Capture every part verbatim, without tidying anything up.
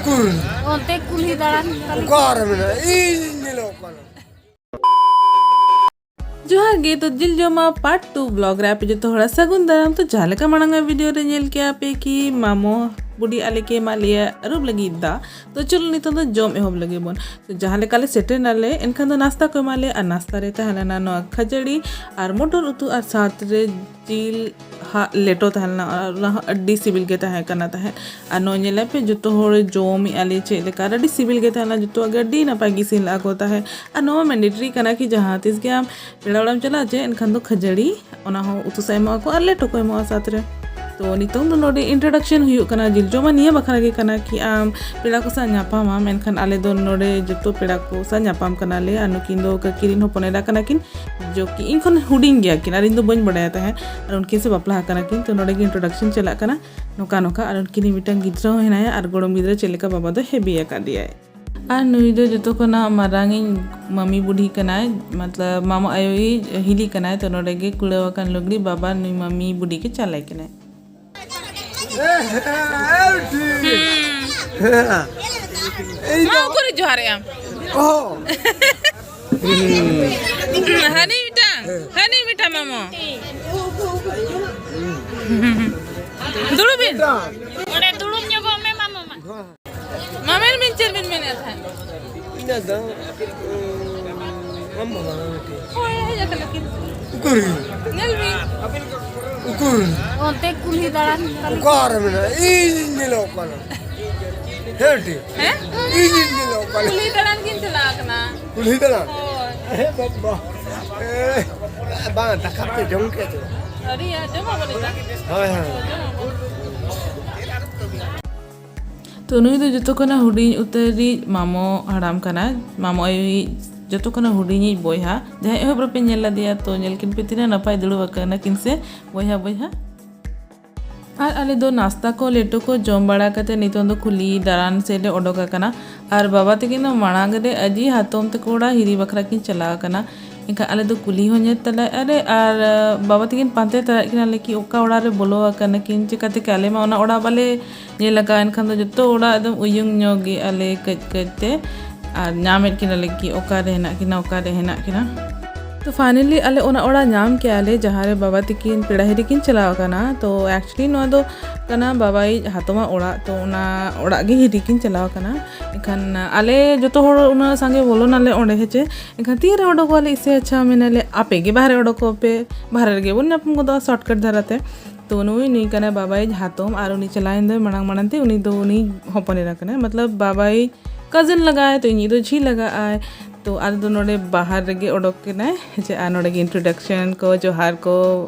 ᱚᱱᱛᱮ ᱠᱩᱞᱦᱤ ᱫᱟᱬᱟᱱ ᱛᱟᱞᱮ᱾ ᱚᱠᱟᱨᱮ ᱢᱮᱱᱟᱜᱼᱟ? ᱤᱧ ᱧᱮᱞᱚᱜ ᱠᱟᱱᱟ᱾ ᱡᱚᱦᱟᱨ ᱜᱮ, ᱛᱚ ᱡᱤᱞ ᱡᱚᱢᱟ ᱯᱟᱨᱴ ᱴᱩ ᱵᱞᱚᱜ ᱨᱮ ᱟᱯᱮ ᱡᱚᱛᱚ ᱦᱚᱲᱟᱜ ᱥᱟᱹᱜᱩᱱ ᱫᱟᱨᱟᱢ᱾ ᱛᱚ ᱡᱟᱦᱟᱸ ᱞᱮᱠᱟ ᱢᱟᱲᱟᱝ ᱟᱜ ᱵᱷᱤᱰᱤᱭᱳ ᱨᱮ ᱧᱮᱞ ᱠᱮᱜᱼᱟ ᱯᱮ ᱠᱤ ᱢᱟᱢᱚ ᱵᱩᱰᱤ ᱟᱞᱮ ᱠᱮ ᱮᱢᱟᱜ ᱞᱮᱭᱟ ᱟᱹᱨᱩᱵ ᱞᱟᱹᱜᱤᱫ ᱫᱟᱜ᱾ ᱛᱚ ᱪᱚᱞᱚ ᱱᱤᱛᱚᱝ ᱫᱚ ᱡᱚᱢ ᱮᱦᱚᱵ ᱞᱮᱜᱮ ᱵᱚᱱ᱾ ᱛᱚ ᱡᱟᱦᱟᱸ ᱞᱮᱠᱟ ᱞᱮ ᱥᱮᱴᱮᱨ ᱱᱟᱞᱮ, ᱮᱱᱠᱷᱟᱱ ᱫᱚ ᱱᱟᱥᱛᱟ ᱠᱚ ᱮᱢᱟᱜ ᱞᱮᱭᱟ, ᱟᱨ ᱱᱟᱥᱛᱟ ᱨᱮ ᱛᱟᱦᱮᱸ ᱞᱮᱱᱟ ᱱᱚᱣᱟ ᱠᱷᱟᱹᱡᱟᱹᱲᱤ ᱟᱨ ᱢᱚᱴᱚᱨ ᱩᱛᱩ ᱟᱨ ᱥᱟᱛ ᱨᱮ ᱡᱤᱞ ᱦᱟᱜ ᱞᱮᱴᱚ ᱛᱟᱦᱮᱸ ᱞᱮᱱᱟ, ᱟᱨ ᱚᱱᱟ ᱦᱚᱸ ᱟᱹᱰᱤ ᱥᱤᱵᱤᱞ ᱜᱮ ᱛᱟᱦᱮᱸ ᱠᱟᱱᱟ ᱛᱟᱦᱮᱸᱫ᱾ ᱟᱨ ᱱᱚᱜᱼᱚᱭ ᱧᱮᱞᱮ ᱯᱮ, ᱡᱚᱛᱚ ᱦᱚᱲ ᱡᱚᱢᱮᱜᱼᱟ ᱞᱮ ᱪᱮᱫ ᱞᱮᱠᱟ, ᱟᱨ ᱟᱹᱰᱤ ᱥᱤᱵᱤᱞ ᱜᱮ ᱛᱟᱦᱮᱸ ᱞᱮᱱᱟ, ᱡᱚᱛᱚᱣᱟᱜ ᱜᱮ ᱟᱹᱰᱤ ᱱᱟᱯᱟᱭ ᱜᱮ ᱤᱥᱤᱱ ᱞᱮᱜᱼᱟ ᱠᱚ ᱛᱟᱦᱮᱸᱫ᱾ ᱟᱨ ᱱᱚᱣᱟ ᱢᱮᱱᱰᱮᱴᱨᱤ ᱠᱟᱱᱟ ᱠᱤ ᱡᱟᱦᱟᱸ ᱛᱤᱥ ᱜᱮ ᱟᱢ ᱯᱮᱲᱟ ᱚᱲᱟᱜ ᱮᱢ ᱪᱟᱞᱟᱜᱼᱟ ᱡᱮ, ᱮᱱᱠᱷᱟᱱ ᱫᱚ ᱠᱷᱟᱹᱡᱟᱹᱲᱤ, ᱚᱱᱟ ᱦᱚᱸ ᱩᱛᱩ ᱥᱟᱶ ᱮᱢᱚᱜᱼᱟ ᱠᱚ ᱟᱨ ᱞᱮᱴᱚ ᱠᱚ ᱮᱢᱚᱜᱼᱟ ᱥᱟᱛ ᱨᱮ᱾ ᱛᱚ ᱱᱤᱛᱚᱝ ᱫᱚ ᱱᱚᱰᱮ ᱤᱱᱴᱨᱳᱰᱟᱠᱥᱚᱱ ᱦᱩᱭᱩᱜ ᱠᱟᱱᱟ, ᱡᱤᱞ ᱡᱚᱢᱟ ᱱᱤᱭᱟᱹ ᱵᱟᱠᱷᱨᱟ ᱜᱮ ᱠᱟᱱᱟ ᱠᱤ ᱟᱢ ᱯᱮᱲᱟ ᱠᱚ ᱥᱟᱶ ᱧᱟᱯᱟᱢᱟᱢ, ᱮᱱᱠᱷᱟᱱ ᱟᱞᱮ ᱫᱚ ᱱᱚᱰᱮ ᱡᱚᱛᱚ ᱯᱮᱲᱟ ᱠᱚ ᱥᱟᱶ ᱧᱟᱯᱟᱢ ᱠᱟᱱᱟᱞᱮ᱾ ᱟᱨ ᱱᱩᱠᱤᱱ ᱫᱚ ᱠᱟᱹᱠᱤ ᱨᱤᱱ ᱦᱚᱯᱚᱱ ᱮᱨᱟ ᱠᱟᱱᱟ ᱠᱤᱱ, ᱡᱚ ᱠᱤ ᱤᱧ ᱠᱷᱚᱱ ᱦᱩᱰᱤᱧ ᱜᱮᱭᱟ ᱠᱤᱱ ᱟᱨ ᱤᱧ ᱫᱚ ᱵᱟᱹᱧ ᱵᱟᱰᱟᱭᱟ ᱛᱟᱦᱮᱸᱫ᱾ ᱟᱨ ᱩᱱᱠᱤᱱ ᱥᱮ ᱵᱟᱯᱞᱟ ᱟᱠᱟᱱᱟ ᱠᱤᱱ, ᱛᱚ ᱱᱚᱰᱮ ᱜᱮ ᱤᱱᱴᱨᱳᱰᱟᱠᱥᱚᱱ ᱪᱟᱞᱟᱜ ᱠᱟᱱᱟ ᱱᱚᱝᱠᱟ ᱱᱚᱝᱠᱟ᱾ ᱟᱨ ᱩᱱᱠᱤᱱ ᱢᱤᱫᱴᱟᱝ ᱜᱤᱫᱽᱨᱟᱹ ᱦᱚᱸ ᱦᱮᱱᱟᱭᱟ, ᱟᱨ ᱜᱚᱲᱚᱢ ᱜᱤᱫᱽᱨᱟᱹ ᱪᱮᱫ ᱞᱮᱠᱟ ᱵᱟᱵᱟ ᱫᱚ ᱦᱮᱵᱤ ᱟᱠᱟᱫᱮᱭᱟᱭ᱾ ᱟᱨ ᱱᱩᱭ ᱫᱚ ᱡᱚᱛᱚ ᱠᱷᱚᱱᱟᱜ ᱢᱟᱨᱟᱝ ᱤᱡ ᱢᱟᱢᱤ ᱵᱩᱰᱷᱤ ᱠᱟᱱᱟᱭ, ᱢᱚᱛᱞᱚᱵ ᱢᱟᱢᱟ ᱟᱭᱳᱭᱤᱡ ᱦᱤᱞᱤ ᱠᱟᱱᱟᱭ᱾ ᱛᱚ ᱱᱚᱰᱮ ᱜᱮ ᱠᱩᱲᱟᱹᱣ ᱟᱠᱟᱱ ᱞᱩᱜᱽᱲᱤ ᱵᱟᱵᱟ ᱱᱩᱭ ᱢᱟᱢᱤ ᱵᱩᱰᱷᱤ ᱜᱮ ᱪᱟᱞᱟᱭ ᱠᱟᱱᱟᱭ᱾ ᱦᱮᱸ, ᱦᱮᱸ, ᱦᱮᱸ, ᱴᱷᱤᱠ᱾ ᱦᱩᱸ᱾ ᱦᱮᱸ᱾ ᱤᱧ ᱢᱟ ᱫᱚ ᱚᱠᱚᱨᱮ ᱡᱚᱦᱟᱨᱮᱜᱼᱟᱢ? ᱚ᱾ ᱦᱟᱹᱱᱤ ᱢᱤᱫᱴᱟᱝ, ᱦᱟᱹᱱᱤ ᱢᱤᱫᱴᱟᱝ ᱢᱟᱢᱚ᱾ ᱫᱩᱲᱩᱵ ᱵᱤᱱ᱾ ᱚᱸᱰᱮ ᱫᱩᱲᱩᱵ ᱧᱚᱜᱚᱜ ᱢᱮ ᱢᱟᱢᱚ ᱢᱟ᱾ ᱢᱟᱢᱮᱨ ᱵᱤᱱ ᱪᱮᱫ ᱵᱤᱱ ᱢᱮᱱᱮᱫ ᱛᱟᱦᱮᱸᱫ? ᱤᱧᱟᱹᱜ ᱫᱚ, ᱩᱸ, ᱟᱢ ᱵᱟᱵᱟ ᱢᱤᱫᱴᱮᱱ᱾ ᱦᱳᱭ, ᱦᱮᱡ ᱟᱠᱟᱱᱟ ᱠᱤᱱ᱾ ᱩᱠᱩᱨ? ᱧᱮᱞ ᱵᱤᱱ᱾ ᱩᱠᱩᱨ? ᱚᱱᱛᱮ ᱠᱩᱞᱦᱤ ᱫᱟᱬᱟᱱ ᱛᱟᱞᱮ᱾ ᱚᱠᱟᱨᱮ ᱢᱮᱱᱟᱜᱼᱟ? ᱤᱧ ᱧᱮᱞᱚᱜ ᱠᱟᱱᱟ᱾ ᱦᱮᱸ ᱴᱷᱤᱠ᱾ ᱦᱮᱸ? ᱤᱧ ᱧᱮᱞᱚᱜ ᱠᱟᱱᱟ᱾ ᱠᱩᱞᱦᱤ ᱫᱟᱬᱟᱱ ᱠᱤᱱ ᱪᱟᱞᱟᱣ ᱠᱟᱱᱟ᱾ ᱠᱩᱞᱦᱤ ᱫᱟᱬᱟᱱ? ᱦᱳᱭ᱾ ᱦᱮᱸ, ᱵᱟᱵᱟ᱾ ᱮ, ᱵᱟᱝ, ᱫᱟᱠᱟ ᱯᱮ ᱡᱚᱢ ᱠᱮᱫ ᱪᱚ? ᱟᱹᱣᱨᱤᱭᱟ, ᱡᱚᱢ ᱟᱵᱚᱱ ᱱᱤᱛᱚᱜ᱾ ᱦᱳᱭ, ᱦᱳᱭ᱾ ᱡᱚᱢ ᱟᱵᱚᱱ᱾ ᱛᱚ ᱱᱩᱭ ᱫᱚ ᱡᱚᱛᱚ ᱠᱷᱚᱱᱟᱜ ᱦᱩᱰᱤᱧ ᱩᱛᱟᱹᱨᱤᱡ ᱢᱟᱢᱚ ᱦᱟᱲᱟᱢ ᱠᱟᱱᱟᱭ, ᱢᱟᱢᱚ ᱟᱭᱳᱭᱤᱡ ᱡᱚᱛᱚ ᱠᱷᱚᱱᱟᱜ ᱦᱩᱰᱤᱧᱤᱡ ᱵᱚᱭᱦᱟ, ᱡᱟᱦᱟᱸᱭ ᱮᱦᱚᱵ ᱨᱮᱯᱮ ᱧᱮᱞ ᱞᱮᱫᱮᱭᱟ᱾ ᱛᱚ ᱧᱮᱞ ᱠᱤᱱ ᱯᱮ ᱛᱤᱱᱟᱹᱜ ᱱᱟᱯᱟᱭ ᱫᱩᱲᱩᱵ ᱟᱠᱟᱱᱟ ᱠᱤᱱ ᱥᱮ ᱵᱚᱭᱦᱟ ᱵᱚᱭᱦᱟ᱾ ᱟᱨ ᱟᱞᱮ ᱫᱚ ᱱᱟᱥᱛᱟ ᱠᱚ ᱞᱮᱴᱚ ᱠᱚ ᱡᱚᱢ ᱵᱟᱲᱟ ᱠᱟᱛᱮ ᱱᱤᱛᱚᱝ ᱫᱚ ᱠᱩᱞᱦᱤ ᱫᱟᱬᱟᱱ ᱥᱮᱫ ᱞᱮ ᱚᱰᱚᱠ ᱟᱠᱟᱱᱟ᱾ ᱟᱨ ᱵᱟᱵᱟ ᱛᱟᱹᱠᱤᱱ ᱫᱚ ᱢᱟᱲᱟᱝ ᱨᱮ ᱟᱡᱤᱡ ᱦᱟᱛᱚᱢ ᱛᱟᱠᱚ ᱚᱲᱟᱜ ᱦᱤᱨᱤ ᱵᱟᱠᱷᱨᱟ ᱠᱤᱱ ᱪᱟᱞᱟᱣ ᱟᱠᱟᱱᱟ᱾ ᱮᱱᱠᱷᱟᱱ ᱟᱞᱮ ᱫᱚ ᱠᱩᱞᱦᱤ ᱦᱚᱸ ᱧᱮᱞ ᱛᱟᱞᱮ ᱟᱨᱮ, ᱟᱨ ᱵᱟᱵᱟ ᱛᱟᱹᱠᱤᱱ ᱯᱟᱱᱛᱮ ᱛᱟᱨᱟᱭᱮᱫ ᱠᱤᱱᱟ ᱞᱮ ᱠᱤ ᱚᱠᱟ ᱚᱲᱟᱜ ᱨᱮ ᱵᱚᱞᱚ ᱟᱠᱟᱱᱟ ᱠᱤᱱ, ᱪᱤᱠᱟᱹᱛᱮ ᱠᱤ ᱟᱞᱮ ᱢᱟ ᱚᱱᱟ ᱚᱲᱟᱜ ᱵᱟᱞᱮ ᱧᱮᱞ ᱟᱠᱟᱫ᱾ ᱮᱱᱠᱷᱟᱱ ᱫᱚ ᱡᱚᱛᱚ ᱚᱲᱟᱜ ᱮᱠᱫᱚᱢ ᱩᱭᱩᱝ ᱧᱚᱜ ᱜᱮ ᱟᱞᱮ ᱠᱟᱹᱡ ᱠᱟᱹᱡ ᱛᱮ, ᱟᱨ ᱧᱟᱢᱮᱫ ᱠᱤᱱᱟ ᱞᱮ ᱠᱤ ᱚᱠᱟᱨᱮ ᱦᱮᱱᱟᱜ ᱠᱤᱱᱟ, ᱚᱠᱟᱨᱮ ᱦᱮᱱᱟᱜ ᱠᱤᱱᱟ᱾ ᱛᱚ finally ᱟᱞᱮ ᱚᱱᱟ ᱚᱲᱟᱜ ᱧᱟᱢ ᱠᱮᱜᱼᱟ ᱞᱮ, ᱡᱟᱦᱟᱸ ᱨᱮ ᱵᱟᱵᱟ ᱛᱟᱹᱠᱤᱱ ᱯᱮᱲᱟ ᱦᱤᱨᱤ ᱠᱤᱱ ᱪᱟᱞᱟᱣ ᱟᱠᱟᱱᱟ᱾ ᱛᱚ actually ᱱᱚᱣᱟ ᱫᱚ ᱠᱟᱱᱟ ᱵᱟᱵᱟᱭᱤᱡ ᱦᱟᱛᱚᱢᱟᱜ ᱚᱲᱟᱜ, ᱛᱚ ᱚᱱᱟ ᱚᱲᱟᱜ ᱜᱮ ᱦᱤᱨᱤ ᱠᱤᱱ ᱪᱟᱞᱟᱣ ᱟᱠᱟᱱᱟ᱾ ᱮᱱᱠᱷᱟᱱ ᱟᱞᱮ ᱡᱚᱛᱚ ᱦᱚᱲ ᱩᱱᱟᱹᱜ ᱥᱟᱸᱜᱮ ᱵᱚᱞᱚᱱᱟᱞᱮ ᱚᱸᱰᱮ ᱦᱮᱸᱪᱮ, ᱮᱱᱠᱷᱟᱱ ᱛᱤᱨᱮ ᱚᱰᱚᱠᱚᱜᱼᱟ ᱞᱮ ᱤᱥᱮ, ᱟᱪᱪᱷᱟ ᱢᱮᱱᱟᱞᱮ ᱟᱯᱮ ᱜᱮ ᱵᱟᱦᱨᱮ ᱚᱰᱚᱠᱚᱜ ᱯᱮ, ᱵᱟᱦᱨᱮ ᱨᱮᱜᱮ ᱵᱚᱱ ᱧᱟᱯᱟᱢ ᱜᱚᱫᱚᱜᱼᱟ shortcut ᱫᱷᱟᱨᱟᱛᱮ᱾ ᱛᱚ ᱱᱩᱭ, ᱱᱩᱭ ᱠᱟᱱᱟᱭ ᱵᱟᱵᱟᱭᱤᱡ ᱦᱟᱛᱚᱢ, ᱟᱨ ᱩᱱᱤ ᱪᱟᱞᱟᱣᱮᱱ ᱫᱚᱭ ᱢᱟᱲᱟᱝ ᱢᱟᱲᱟᱝ ᱛᱮ, ᱩᱱᱤ ᱫᱚ ᱩᱱᱤ ᱦᱚᱯᱚᱱ ᱮᱨᱟ ᱠᱟᱱᱟᱭ, ᱢᱚᱛᱞᱚᱵ ᱵᱟᱵᱟᱭᱤᱡ cousin ᱞᱟᱜᱟᱜᱼᱟᱭ, ᱛᱚ ᱤᱧᱤᱡ ᱫᱚ ᱡᱷᱤ ᱞᱟᱜᱟᱜᱼᱟᱭ᱾ ᱛᱚ ᱟᱞᱮ ᱫᱚ ᱱᱚᱰᱮ ᱵᱟᱦᱟᱨ ᱨᱮᱜᱮ ᱚᱰᱚᱠ ᱠᱮᱱᱟᱭ ᱦᱮᱸᱪᱮ, ᱟᱨ ᱱᱚᱰᱮ ᱜᱮ introduction ᱠᱚ, ᱡᱚᱦᱟᱨ ᱠᱚ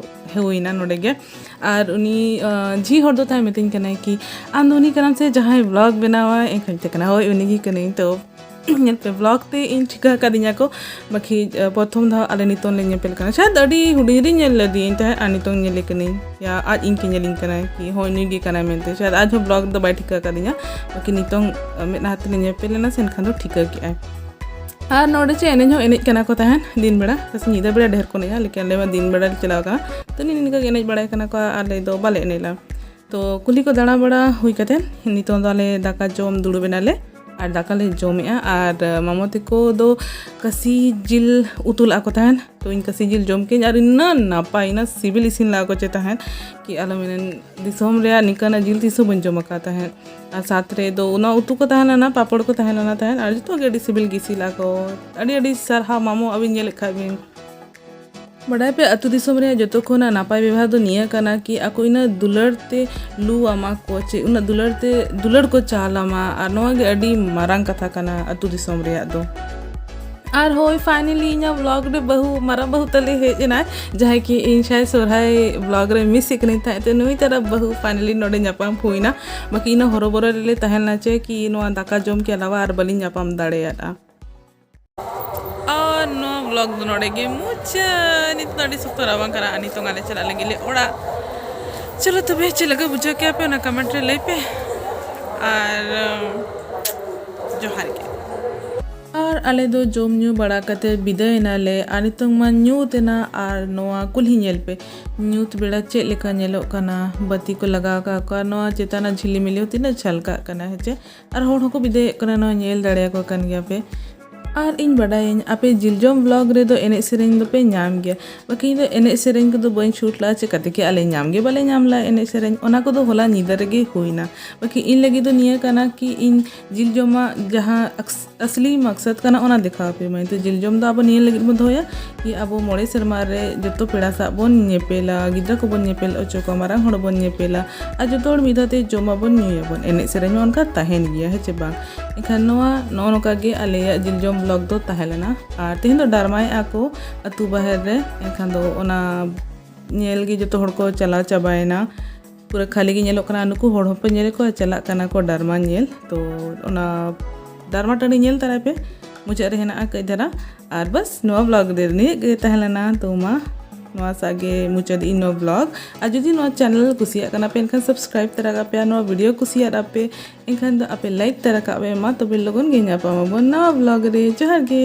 ᱦᱩᱭᱱᱟ ᱱᱚᱰᱮ ᱜᱮ᱾ ᱟᱨ ᱩᱱᱤ, ᱟᱸ, ᱡᱷᱤ ᱦᱚᱲ ᱫᱚ ᱛᱟᱭ ᱢᱤᱛᱟᱹᱧ ᱠᱟᱱᱟᱭ ᱠᱤ, "ᱟᱢ ᱫᱚ ᱩᱱᱤ ᱠᱟᱱᱟᱢ ᱥᱮ ᱡᱟᱦᱟᱸᱭ vlog ᱵᱮᱱᱟᱣᱟ?" ᱮᱱᱠᱷᱟᱱ ᱢᱮᱛᱟᱭ ᱠᱟᱱᱟ, "ᱦᱳᱭ, ᱩᱱᱤ ᱜᱮ ᱠᱟᱹᱱᱟᱹᱧ᱾" ᱛᱚ ᱧᱮᱞ ᱯᱮ, vlog ᱛᱮ ᱤᱧ ᱴᱷᱤᱠᱟᱹ ᱟᱠᱟᱫᱤᱧᱟ ᱠᱚ, ᱵᱟᱠᱤ, ᱟᱸ, ᱯᱨᱚᱛᱷᱚᱢ ᱫᱷᱟᱣ ᱟᱞᱮ ᱱᱤᱛᱚᱝ ᱞᱮ ᱧᱮᱯᱮᱞ ᱠᱟᱱᱟ᱾ ᱥᱟᱭᱟᱫ ᱟᱹᱰᱤ ᱦᱩᱰᱤᱧ ᱨᱤᱧ ᱧᱮᱞ ᱞᱮᱫᱮᱭᱟᱹᱧ ᱛᱟᱦᱮᱸᱫ, ᱟᱨ ᱱᱤᱛᱚᱝ ᱧᱮᱞᱮ ᱠᱟᱹᱱᱟᱹᱧ, ᱭᱟ, ᱟᱡ ᱤᱧ ᱠᱮᱧᱮᱞᱤᱧ ᱠᱟᱱᱟᱭ ᱠᱤ, ᱦᱳᱭ, ᱱᱩᱭ ᱜᱮ ᱠᱟᱱᱟᱭ ᱢᱮᱱᱛᱮ᱾ ᱥᱟᱭᱟᱫ ᱟᱡ ᱦᱚᱸ vlog ᱫᱚ ᱵᱟᱭ ᱴᱷᱤᱠᱟᱹ ᱟᱠᱟᱫᱤᱧᱟ, ᱵᱟᱠᱤ ᱱᱤᱛᱚᱝ, ᱟᱸ, ᱢᱮᱫᱦᱟ ᱛᱮᱞᱮ ᱧᱮᱯᱮᱞ ᱞᱮᱱᱟ ᱥᱮ, ᱮᱱᱠᱷᱟᱱ ᱫᱚ ᱴᱷᱤᱠᱟᱹ ᱠᱮᱜᱼᱟᱭ᱾ ᱟᱨ ᱱᱚᱰᱮ ᱪᱮ ᱮᱱᱮᱡ ᱦᱚᱸ ᱮᱱᱮᱡ ᱠᱟᱱᱟ ᱠᱚ ᱛᱟᱦᱮᱸᱫ ᱫᱤᱱ ᱵᱮᱲᱟ, ᱵᱟᱥ ᱧᱤᱫᱟᱹ ᱵᱮᱲᱟ ᱰᱷᱮᱨ ᱠᱚ ᱮᱱᱮᱡᱼᱟ, ᱞᱮᱠᱤᱱ ᱟᱞᱮ ᱢᱟ ᱫᱤᱱ ᱵᱮᱲᱟ ᱞᱮ ᱪᱟᱞᱟᱣ ᱠᱟᱱᱟ᱾ ᱛᱚ ᱱᱤ-, ᱱᱤᱝᱠᱟᱹ ᱜᱮ ᱮᱱᱮᱡ ᱵᱟᱲᱟᱭ ᱠᱟᱱᱟ ᱠᱚ, ᱟᱞᱮ ᱫᱚ ᱵᱟᱞᱮ ᱮᱱᱮᱡ ᱞᱮᱫᱟ᱾ ᱛᱚ ᱠᱩᱞᱦᱤ ᱠᱚ ᱫᱟᱬᱟ ᱵᱟᱲᱟ ᱦᱩᱭ ᱠᱟᱛᱮᱫ ᱱᱤᱛᱚᱝ ᱫᱚ ᱟᱞᱮ ᱫᱟᱠᱟ ᱡᱚᱢ ᱫᱩᱲᱩᱵ ᱮᱱᱟᱞᱮ ᱟᱨ ᱫᱟᱠᱟ ᱞᱮ ᱡᱚᱢᱮᱜᱼᱟ᱾ ᱟᱨ ᱢᱟᱢᱚ ᱛᱟᱠᱚ ᱫᱚ ᱠᱟᱹᱥᱤ ᱡᱤᱞ ᱩᱛᱩ ᱞᱟᱜᱼᱟ ᱠᱚ ᱛᱟᱦᱮᱸᱫ᱾ ᱛᱚ ᱤᱧ ᱠᱟᱹᱥᱤ ᱡᱤᱞ ᱡᱚᱢ ᱠᱮᱜᱼᱟᱹᱧ ᱟᱨ ᱤᱱᱟᱹ ᱱᱟᱯᱟᱭ, ᱤᱱᱟᱹ ᱥᱤᱵᱤᱞ ᱤᱥᱤᱱ ᱞᱟᱜᱼᱟ ᱠᱚ ᱪᱮ ᱛᱟᱦᱮᱸᱫ ᱠᱤ ᱟᱞᱚ ᱢᱮᱱᱮᱱ, ᱫᱤᱥᱚᱢ ᱨᱮᱭᱟᱜ ᱱᱤᱝᱠᱟᱹᱱᱟᱜ ᱡᱤᱞ ᱛᱤᱥ ᱦᱚᱸ ᱵᱟᱹᱧ ᱡᱚᱢ ᱟᱠᱟᱫ ᱛᱟᱦᱮᱸᱫ᱾ ᱟᱨ ᱥᱟᱛ ᱨᱮ ᱫᱚ ᱚᱱᱟ ᱩᱛᱩ ᱠᱚ ᱛᱟᱦᱮᱸ ᱞᱮᱱᱟ, ᱯᱟᱯᱚᱲ ᱠᱚ ᱛᱟᱦᱮᱸ ᱞᱮᱱᱟ ᱛᱟᱦᱮᱸᱫ, ᱟᱨ ᱡᱚᱛᱚ ᱜᱮ ᱟᱹᱰᱤ ᱥᱤᱵᱤᱞ ᱜᱮ ᱤᱥᱤᱱ ᱞᱟᱜᱼᱟ ᱠᱚ᱾ ᱟᱹᱰᱤ ᱟᱹᱰᱤ ᱥᱟᱨᱦᱟᱣ ᱢᱟᱢᱚ, ᱟᱹᱵᱤᱱ ᱧᱮᱞᱮᱫ ᱠᱷᱟᱡ ᱵᱤᱱ᱾ ᱵᱟᱰᱟᱭ ᱯᱮ, ᱟᱹᱛᱩ ᱫᱤᱥᱚᱢ ᱨᱮᱭᱟᱜ ᱡᱚᱛᱚ ᱠᱷᱚᱱᱟᱜ ᱱᱟᱯᱟᱭ ᱵᱮᱵᱷᱟᱨ ᱫᱚ ᱱᱤᱭᱟᱹ ᱠᱟᱱᱟ ᱠᱤ ᱟᱠᱚ ᱤᱱᱟᱹᱜ ᱫᱩᱞᱟᱹᱲ ᱛᱮ ᱞᱩ ᱟᱢᱟ ᱠᱚ, ᱪᱮ ᱩᱱᱟᱹᱜ ᱫᱩᱞᱟᱹᱲ ᱛᱮ, ᱫᱩᱞᱟᱹᱲ ᱠᱚ ᱪᱟᱞ ᱟᱢᱟ, ᱟᱨ ᱱᱚᱣᱟ ᱜᱮ ᱟᱹᱰᱤ ᱢᱟᱨᱟᱝ ᱠᱟᱛᱷᱟ ᱠᱟᱱᱟ ᱟᱹᱛᱩ ᱫᱤᱥᱚᱢ ᱨᱮᱭᱟᱜ ᱫᱚ᱾ ᱟᱨ ᱦᱳᱭ, finally ᱤᱧᱟᱹᱜ vlog ᱨᱮ ᱵᱟᱹᱦᱩ, ᱢᱟᱨᱟᱝ ᱵᱟᱹᱦᱩ ᱛᱟᱞᱮ ᱦᱮᱡ ᱮᱱᱟᱭ, ᱡᱟᱦᱟᱸᱭ ᱠᱤ ᱤᱧ ᱥᱟᱭ ᱥᱚᱨᱦᱟᱭ vlog ᱨᱮ miss ᱮᱫ ᱠᱟᱹᱱᱟᱹᱧ ᱛᱟᱦᱮᱸᱫ ᱛᱮ, ᱱᱩᱭ ᱛᱟᱨᱟ ᱵᱟᱹᱦᱩ finally ᱱᱚᱰᱮ ᱧᱟᱯᱟᱢ ᱦᱩᱭᱱᱟ᱾ ᱵᱟᱹᱠᱤ ᱤᱱᱟᱹ ᱦᱚᱨᱚᱵᱚᱨᱚ ᱨᱮᱞᱮ ᱛᱟᱦᱮᱸ ᱞᱮᱱᱟ ᱪᱮ ᱠᱤ ᱱᱚᱣᱟ ᱫᱟᱠᱟ ᱡᱚᱢ ᱠᱮ ᱟᱞᱟᱣᱟ ᱟᱨ ᱵᱟᱹᱞᱤᱧ ᱧᱟᱯᱟᱢ ᱫᱟᱲᱮᱭᱟᱫᱼᱟ᱾ ᱟᱨ ᱱᱚᱣᱟ vlog ᱫᱚ ᱱᱚᱰᱮ ᱜᱮ ᱢᱩᱪᱟᱹᱫ᱾ ᱱᱤᱛᱚᱜ ᱫᱚ ᱟᱹᱰᱤ ᱥᱚᱠᱛᱚ ᱨᱟᱵᱟᱝ ᱠᱟᱱᱟ, ᱟᱨ ᱱᱤᱛᱚᱝ ᱟᱞᱮ ᱪᱟᱞᱟᱜ ᱞᱟᱹᱜᱤᱫ ᱞᱮ ᱚᱲᱟᱜ᱾ ᱪᱚᱞᱚ ᱛᱚᱵᱮ, ᱪᱮᱫ ᱞᱮᱠᱟ ᱵᱩᱡᱷᱟᱹᱣ ᱠᱮᱜᱼᱟ ᱯᱮ, ᱚᱱᱟ comment ᱨᱮ ᱞᱟᱹᱭ ᱯᱮ᱾ ᱟᱨ, ᱡᱚᱦᱟᱨ ᱜᱮ᱾ ᱟᱨ ᱟᱞᱮ ᱫᱚ ᱡᱚᱢ ᱧᱩ ᱵᱟᱲᱟ ᱠᱟᱛᱮ ᱵᱤᱫᱟᱹᱭ ᱮᱱᱟᱞᱮ᱾ ᱟᱨ ᱱᱤᱛᱚᱝ ᱢᱟ ᱧᱩᱛ ᱮᱱᱟ᱾ ᱟᱨ ᱱᱚᱣᱟ ᱠᱩᱞᱦᱤ ᱧᱮᱞ ᱯᱮ, ᱧᱩᱛ ᱵᱮᱲᱟ ᱪᱮᱫ ᱞᱮᱠᱟ ᱧᱮᱞᱚᱜ ᱠᱟᱱᱟ᱾ ᱵᱟᱹᱛᱤ ᱠᱚ ᱞᱟᱜᱟᱣ ᱟᱠᱟᱫ ᱠᱚᱣᱟ, ᱱᱚᱣᱟ ᱪᱮᱛᱟᱱ ᱨᱮ ᱡᱷᱤᱞᱤᱢᱤᱞᱤ ᱦᱚᱸ ᱛᱤᱱᱟᱹᱜ ᱡᱷᱟᱞᱠᱟᱜ ᱠᱟᱱᱟ, ᱦᱮᱸ ᱪᱮ? ᱟᱨ ᱦᱚᱲ ᱦᱚᱸᱠᱚ ᱵᱤᱫᱟᱹᱭᱮᱫ ᱠᱟᱱᱟ, ᱱᱚᱣᱟ ᱧᱮᱞ ᱫᱟᱲᱮᱭᱟᱠᱚ ᱠᱟᱱ ᱜᱮᱭᱟ ᱯᱮ᱾ ᱟᱨ ᱤᱧ ᱵᱟᱰᱟᱭᱟᱹᱧ ᱟᱯᱮ ᱡᱤᱞᱡᱚᱢ ᱵᱞᱚᱜ ᱨᱮᱫᱚ ᱮᱱᱮᱡ ᱥᱮᱨᱮᱧ ᱫᱚᱯᱮ ᱧᱟᱢ ᱜᱮᱭᱟ, ᱵᱟᱠᱤ ᱤᱧ ᱫᱚ ᱮᱱᱮᱡ ᱥᱮᱨᱮᱧ ᱠᱚᱫᱚ ᱵᱟᱹᱧ ᱥᱩᱴ ᱞᱟᱜᱼᱟ, ᱪᱮᱠᱟᱛᱮ ᱠᱤ ᱟᱞᱮ ᱧᱟᱢ ᱜᱮ ᱵᱟᱞᱮ ᱧᱟᱢ ᱞᱟᱜᱼᱟ ᱮᱱᱮᱡ ᱥᱮᱨᱮᱧ᱾ ᱚᱱᱟ ᱠᱚᱫᱚ ᱦᱚᱞᱟ ᱧᱤᱫᱟᱹ ᱨᱮᱜᱮ ᱦᱩᱭᱱᱟ᱾ ᱵᱟᱠᱤ ᱤᱧ ᱞᱟᱹᱜᱤᱫ ᱫᱚ ᱱᱤᱭᱟᱹ ᱠᱟᱱᱟ ᱠᱤ ᱤᱧ ᱡᱤᱞ ᱡᱚᱢᱟᱜ ᱡᱟᱦᱟᱸ ᱟᱠᱥ-, ᱟᱥᱞᱤ ᱢᱟᱠᱥᱟᱫ ᱠᱟᱱᱟ, ᱚᱱᱟ ᱫᱮᱠᱷᱟᱣ ᱟᱯᱮ ᱢᱟᱹᱧ᱾ ᱛᱚ ᱡᱤᱞ ᱡᱚᱢ ᱫᱚ ᱟᱵᱚ ᱱᱤᱭᱟᱹ ᱞᱟᱹᱜᱤᱫ ᱵᱚᱱ ᱫᱚᱦᱚᱭᱟ ᱠᱤ ᱟᱵᱚ ᱢᱚᱬᱮ ᱥᱮᱨᱢᱟ ᱨᱮ ᱡᱚᱛᱚ ᱯᱮᱲᱟ ᱥᱟᱶ ᱵᱚᱱ ᱧᱮᱯᱮᱞᱟ, ᱜᱤᱫᱽᱨᱟᱹ ᱠᱚᱵᱚᱱ ᱧᱮᱯᱮᱞ ᱦᱚᱪᱚ ᱠᱚᱣᱟ, ᱢᱟᱨᱟᱝ ᱦᱚᱲ ᱵᱚᱱ ᱧᱮᱯᱮᱞᱟ, ᱟᱨ ᱡᱚᱛᱚ ᱦᱚᱲ ᱢᱤᱫ ᱫᱷᱟᱣ ᱛᱮ ᱡᱚᱢᱟᱵᱚᱱ, ᱧᱩᱭᱟᱵᱚᱱ, ᱮᱱᱮᱡ ᱥᱮᱨᱮᱧ ᱦᱚᱸ ᱚᱱᱠᱟ ᱛᱟᱦᱮᱱ ᱜᱮᱭᱟ, ᱦᱮᱸ ᱪᱮ ᱵᱟᱝ? ᱮᱱᱠᱷᱟᱱ ᱱᱚᱣᱟ, ᱱᱚᱜᱼᱚ ᱱᱚᱝᱠᱟ ᱜᱮ ᱟᱞᱮᱭᱟᱜ ᱡᱤᱞ ᱡᱚᱢ ᱵᱞᱚᱜ ᱫᱚ ᱛᱟᱦᱮᱸ ᱞᱮᱱᱟ᱾ ᱟᱨ ᱛᱮᱦᱮᱧ ᱫᱚ ᱰᱟᱨᱢᱟᱭᱮᱫᱼᱟ ᱠᱚ ᱟᱹᱛᱩ ᱵᱟᱦᱮᱨ ᱨᱮ, ᱮᱱᱠᱷᱟᱱ ᱫᱚ ᱚᱱᱟ ᱧᱮᱞ ᱜᱮ ᱡᱚᱛᱚ ᱦᱚᱲ ᱠᱚ ᱪᱟᱞᱟᱣ ᱪᱟᱵᱟᱭᱮᱱᱟ᱾ ᱯᱩᱨᱟᱹ ᱠᱷᱟᱹᱞᱤ ᱜᱮ ᱧᱮᱞᱚᱜ ᱠᱟᱱᱟ᱾ ᱱᱩᱠᱩ ᱦᱚᱲ ᱦᱚᱸᱯᱮ ᱧᱮᱞᱮᱫ ᱠᱚᱣᱟ, ᱪᱟᱞᱟᱜ ᱠᱟᱱᱟ ᱠᱚ ᱰᱟᱨᱢᱟ ᱧᱮᱞ᱾ ᱛᱚ ᱚᱱᱟ ᱰᱟᱨᱢᱟ ᱴᱟᱺᱰᱤ ᱧᱮᱞ ᱛᱟᱨᱟᱭ ᱯᱮ, ᱢᱩᱪᱟᱹᱫ ᱨᱮ ᱦᱮᱱᱟᱜᱼᱟ ᱠᱟᱹᱡ ᱫᱷᱟᱨᱟ᱾ ᱟᱨ ᱵᱟᱥ, ᱱᱚᱣᱟ ᱵᱞᱚᱜ ᱫᱚ ᱱᱤᱭᱟᱹ ᱜᱮ ᱛᱟᱦᱮᱸ ᱞᱮᱱᱟ᱾ ᱛᱚ ᱢᱟ, ᱱᱚᱣᱟ ᱥᱟᱶ ᱜᱮ ᱢᱩᱪᱟᱹᱫ ᱤᱧ ᱱᱚᱣᱟ ᱵᱞᱚᱜ᱾ ᱟᱨ ᱡᱩᱫᱤ ᱱᱚᱣᱟ ᱪᱮᱱᱮᱞ ᱠᱩᱥᱤᱭᱟᱜ ᱠᱟᱱᱟ ᱯᱮ, ᱮᱱᱠᱷᱟᱱ ᱥᱟᱵᱥᱠᱨᱟᱭᱤᱵ ᱛᱚᱨᱟ ᱠᱟᱜ ᱯᱮ᱾ ᱟᱨ ᱱᱚᱣᱟ ᱵᱷᱤᱰᱤᱭᱳ ᱠᱩᱥᱤᱭᱟᱜ ᱟᱯᱮ, ᱮᱱᱠᱷᱟᱱ ᱫᱚ ᱟᱯᱮ ᱞᱟᱭᱤᱠ ᱛᱚᱨᱟ ᱠᱟᱜ ᱯᱮ᱾ ᱢᱟ ᱛᱚᱵᱮ ᱞᱚᱜᱚᱱ ᱜᱮ ᱧᱟᱯᱟᱢ ᱟᱵᱚᱱ ᱱᱟᱣᱟ ᱵᱞᱚᱜ ᱨᱮ᱾ ᱡᱚᱦᱟᱨ ᱜᱮ᱾